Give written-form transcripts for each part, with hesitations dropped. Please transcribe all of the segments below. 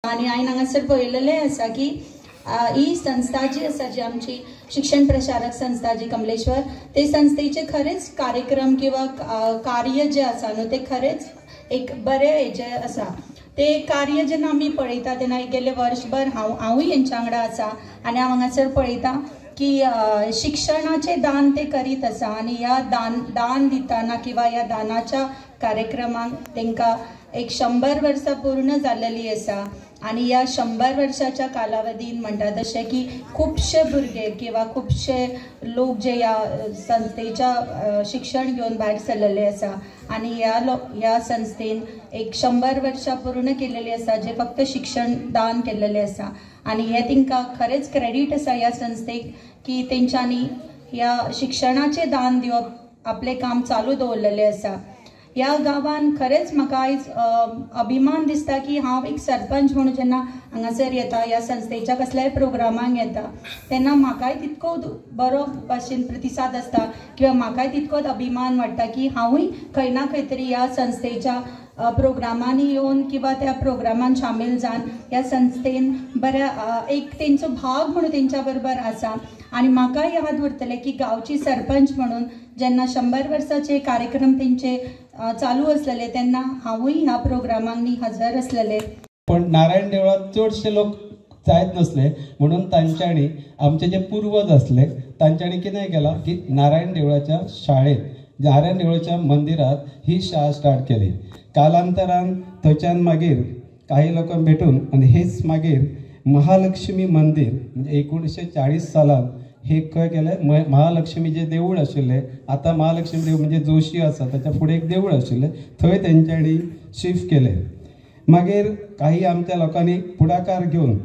आनी हांवें हांगासर पळयलेलें आसा की ही संस्था जी आसा, जी आमची शिक्षण प्रसारक संस्था जी कमलेश्वर, ते संस्थेचे खरेंच कार्यक्रम किंवा कार्य जे आसा न्हू ते खरेंच एक बरें हेजें आसा. ते कार्य जेन्ना आमी पळयता तेन्ना गेले वर्सभर हांवूय हेंच्या वांगडा आसा आनी हांव हांगासर पळयता की शिक्षणाचें दान ते करीत आसा आनी ह्या दान दितना किंवा ह्या दानाच्या कार्यक्रमाक तांकां 100 वर्सां पूर्ण जाल्लेली आसा आनी ह्या 100 वर्साच्या कालावधीन म्हणटा तशें की खुबशे भुरगे किंवा खुबशे लोक जे ह्या संस्थेच्या शिक्षण घेवन भायर सरलेले आसा आनी ह्या संस्थेन 100 वर्सां पूर्ण केलेली आसा, जे फक्त शिक्षण दान केल्लेले आसा आनी हे तांकां खरेंच क्रेडीट आसा ह्या संस्थेक की तेंच्यांनी ह्या शिक्षणाचें दान दिवप आपलें काम चालू दवरलेलें आसा. ह्या गांवान खरेंच म्हाका आयज अभिमान दिसता की हांव एक सरपंच म्हणून जेन्ना हांगासर येता, ह्या संस्थेच्या कसल्याय प्रोग्रामांक येता तेन्ना म्हाकाय तितको बरो भाशेन प्रतिसाद आसता किंवा म्हाकाय तितकोच अभिमान वाडटा की हांवूय खंय ना खंय तरी ह्या संस्थेच्या प्रोग्रामांनी येवन किंवा त्या प्रोग्रामान सामील जावन ह्या संस्थेन बऱ्या एक तेंचो भाग म्हणून तेंच्या बरोबर आसा. आनी म्हाका याद उरतलें की गांवची सरपंच म्हणून जेन्ना 100 वर्साचे कार्यक्रम तेंचे चालू आसलेले तेन्ना हांवूय ह्या प्रोग्रामांनी हजर आसलेले. पण नारायण देवळात चडशे लोक जायत नसले म्हणून तांच्यांनी आमचे जे पूर्वज आसले तांच्यांनी कितें केलां की नारायण देवळाच्या शाळेत, नारायण देवळाच्या मंदिरात ही शाळा स्टार्ट केली. कालांतरान थंयच्यान मागीर काही लोकांक भेटून आनी हेच मागीर महालक्ष्मी मंदिर म्हणजे 1940 सालान हे खंय केलें, महालक्ष्मी जे देवूळ आशिल्लें, आतां महालक्ष्मी देवूळ म्हणजे जोशी आसा ताच्या फुडें एक देवूळ आशिल्लें, थंय तेंच्यांनी शिफ्ट केलें. मागीर काही आमच्या लोकांनी फुडाकार घेवन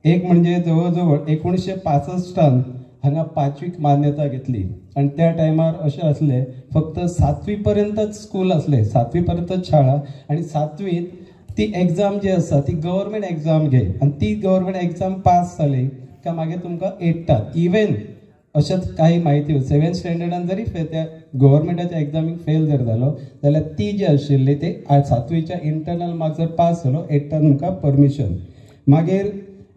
एक म्हणजे जवळ जवळ 1965 हांगा 5वीक मान्यता घेतली आनी त्या टायमार अशें आसलें फक्त 7वी पर्यंतच स्कूल आसलें, 7वी पर्यंतच शाळा आनी 7वीत ती एग्जाम जी आसा ती गव्हर्मेंट एग्जाम घे आनी ती गव्हर्मेंट एग्जाम पास जाली काय मागीर तुमकां एट्टात. इवन अशेंच काही म्हायती 7th स्टँडर्डान जरी त्या गव्हर्मेंटाच्या एग्जामीक फेल जर जालो जाल्यार ती जी आशिल्ली ती 7वीच्या इंटरनल मार्क्स जर पास जालो एट्टान तुमकां परमिशन. मागीर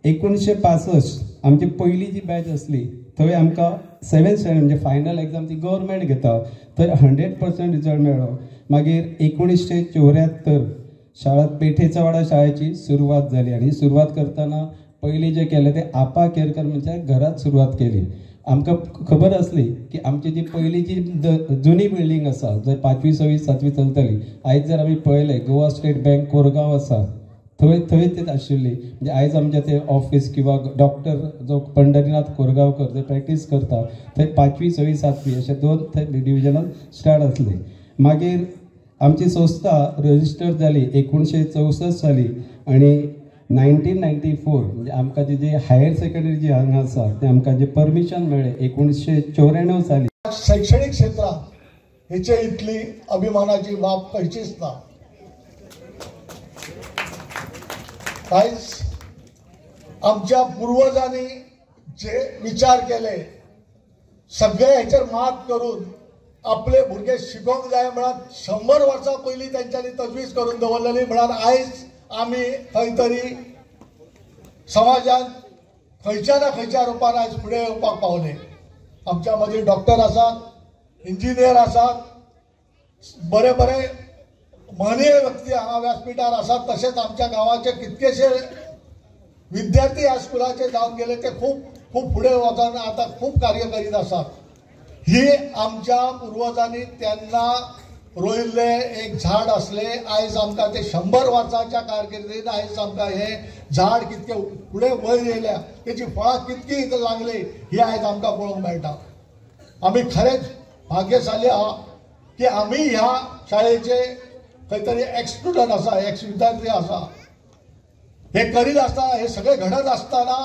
1965 आमची पयली जी बॅच आसली थंय आमकां 7th standard म्हणजे फायनल एग्जाम ती गव्हर्मेंट घेता थंय 100% रिजल्ट मेळ्ळो. मागीर 1974 शाळा पेठेचवाडा शाळेची सुरवात जाली आनी सुरवात करतना पयलीं जें केलें तें आपा केरकर म्हणजे घरात सुरवात केली. आमकां खबर आसली की आमची जी पयली जी जुनी बिल्डींग आसा जंय 5वी 6वी 7वी चलताली, आयज जर आमी पळयलें गोवा स्टेट बँक कोरगांव आसा थंय थंय तेच आशिल्ली. म्हणजे आयज आमचें तें ऑफिस किंवा डॉक्टर जो पंढरीनाथ कोरगांवकर थंय प्रॅक्टीस करता थंय 5वी 6वी 7वी अशे 2 थंय डिविजनान स्टार्ट आसले. मागीर आमची संस्था रजिस्टर जाली 1964 साली आनी 1994 म्हणजे आमकां जी हायर सेकंडरी जी हांगा आसा ते आमकां जे परमिशन मेळ्ळें 1994 साली. शैक्षणिक क्षेत्रात हेचे इतली अभिमानाची बाब खंयचीच ना. आयज आमच्या पूर्वजांनी जे विचार केले सगळे हेचेर मात करून आपले भुरगे शिकोवंक जाय म्हळ्यार 100 वर्सां पयलीं तेंच्यांनी तजवीज करून दवरलेली. म्हळ्यार आयज आमी खंय तरी समाजान खंयच्या ना खंयच्या रुपान आयज फुडें येवपाक पावले. आमच्या मदीं डॉक्टर आसात, इंजिनियर आसात, बरे बरे महनीय व्यक्ती हांगा व्यासपीठार आसात. तशेंच आमच्या गांवाचे कितकेशे विद्यार्थी ह्या स्कुलाचे जावन गेले ते खूब खूब फुडें वचून आतां खूब कार्य करीत आसात. ही आमच्या पूर्वजांनी तेन्ना रोयिल्लें एक झाड आसलें. आयज आमकां ते 100 वर्सांच्या कारकिर्दीन आयज आमकां हें झाड कितकें फुडें वयर येयल्या, तेची फळां कितकी लागली ही आयज आमकां पळोवंक मेळटा. आमी खरेंच भाग्यशाली आहा की आमी ह्या शाळेचे खंय तरी एक्स स्टुडंट आसा, एक्स विद्यार्थी आसा. हे करीत आसतना, हे सगळें घडत आसतना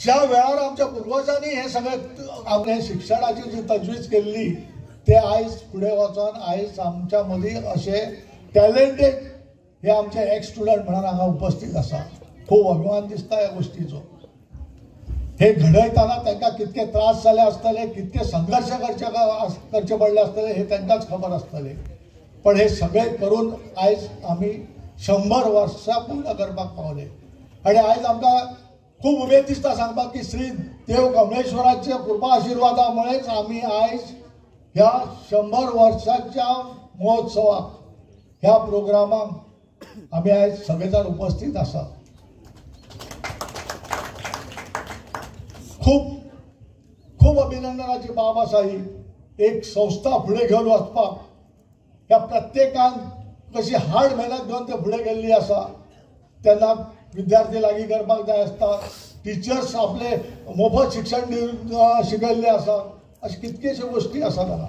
ज्या वेळार आमच्या पुर्वजांनी हे सगळें आपल्या शिक्षणाची जी तजवीज केल्ली ते आयज फुडें वचोन आयज आमच्या मदीं अशे टॅलेंटेड हे आमचे एक्स स्टुडंट म्हणून हांगा उपस्थित आसा. खूब अभिमान दिसता ह्या गोश्टीचो. हे घडयतना तांकां कितके त्रास जाले आसतले, कितके संघर्श करचे पडले आसतले हे तांकांच खबर आसतले. पण हे सगळे करून आयज आमी 100 वर्सां पूर्ण करपाक पावले. आनी आयज आमकां खूब उमेद दिसता सांगपाक की श्री देव कमलेश्वराच्या कृपा आशिर्वादामुळेच आमी आयज ह्या 100 वर्साच्या महोत्सवाक, ह्या प्रोग्रामाक आमी आयज सगळे जाण उपस्थित आसा. खूब खूब अभिनंदनाची बाब आसा ही. एक संस्था फुडें घेवन वचपाक ह्या प्रत्येकान कशी हार्ड मेहनत घेवन ते फुडें गेल्ली आसा. तेन्ना विद्यार्थी लागीं करपाक जाय आसता, टिचर्स आपले मोफत शिक्षण दिवन शिकयल्ले आसा, अशे कितकेशे गोश्टी आसा. ताका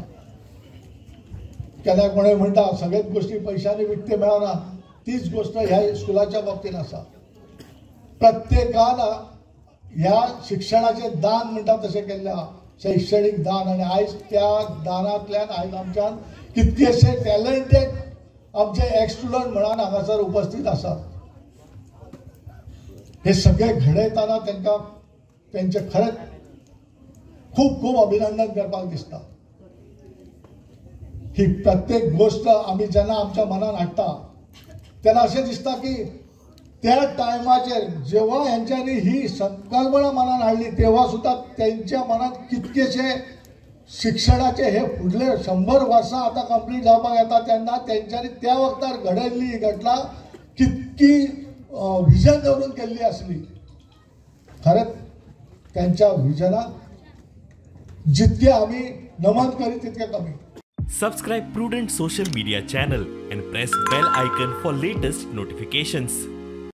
केन्ना कोणूय म्हणटा सगळेच गोश्टी पयशांनी विकते मेळना, तीच गोश्ट ह्या स्कुलाच्या बाबतीन आसा. प्रत्येकान ह्या शिक्षणाचें दान म्हणटा तशें केल्लें आसा, शैक्षणीक दान. आनी आयज त्या दानांतल्यान आयज आमच्यान कितकेशे टॅलंटेड आमचे एक्स स्टुडंट म्हणून हांगासर उपस्थित आसात. हे सगळे घडयताना तांकां तेंचे खरेंच खूब खूब अभिनंदन करपाक दिसता. ही प्रत्येक गोश्ट आमी जेन्ना आमच्या मनान हाडटा तेन्ना अशें दिसता की त्या टायमाचेर जेव्हा हेंच्यांनी ही संकल्पना मनान हाडली तेव्हा सुद्दां तेंच्या मनात कितकेशे शिक्षणाचे हे फुडले 100 वर्सां आतां कंप्लीट जावपाक येता तेन्ना तेंच्यांनी त्या वखतार घडयल्ली ही घटना कितकी विजन दवरून केल्ली आसली. खरेंच त्यांच्या विजनाक जितके आमी नमन करीत तितके कमी. Subscribe Prudent social media channel and press bell icon for latest notifications.